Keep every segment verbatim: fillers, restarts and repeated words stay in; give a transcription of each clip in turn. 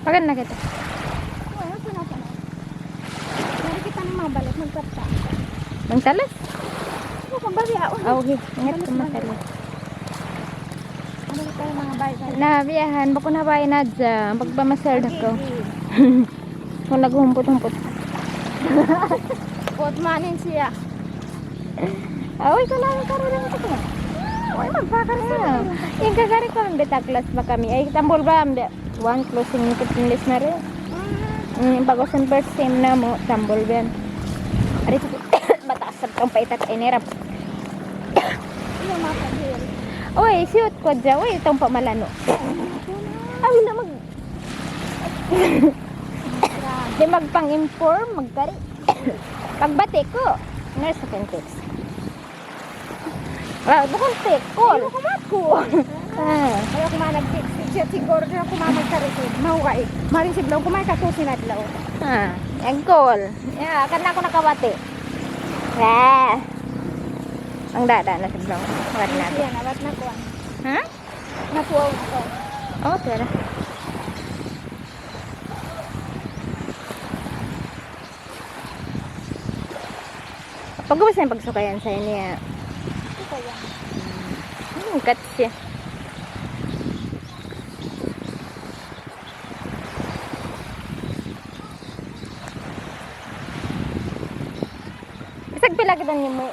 Makan na kita. Wala, wala, wala. Mari kita na mabalik, magkapta. Magtalas? Oo, kung bali, ah, oo. Ah, okay. Ingat ka, matalas. Ano tayo, mga bay-bay? Na, biyahan, bako na bay na dyan. Pagpamasal na ko. Sige. Kung naghumpot-humpot. Good morning siya. Awi ko na ang karurang ko na. Ay, magpakar sa. Ah, yung kagari ko, ang betaklas ba kami? Ay, tambol ba? Ang be-, one closing fifteen days na rin. Mm, bago sa first time na mo, tambol ba yan? Aray, mataas sa pang paitat, ay, nirap. Yung mga pagdil. Uy, shoot ko dyan. Uy, itong pamalano. Awi na mag-, di magpang-inform, magkari. Pagbati ko. Nurse sa Quintex. Ah, bukun text, call. Ayaw ko mag-call. Ah. Ayaw ko ma nag-text. Chat siguro na ako ma magka-receive. Mauway. Ma-receive lang ko ma katusin adlaw. Ah, nag-call. Ya, kan ako nakabati. Ah. Ang dada na sa blog. Makat na ako. Yan, awat na ko. Ha? Nakuha ko. Oh, tira. Pag-ubus na yung pagsukayan sa inyo, ah. Ito yan. Hmm, kat siya. Bisag pila kita niyo mo.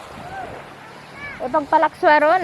Ipagpalakswa ron.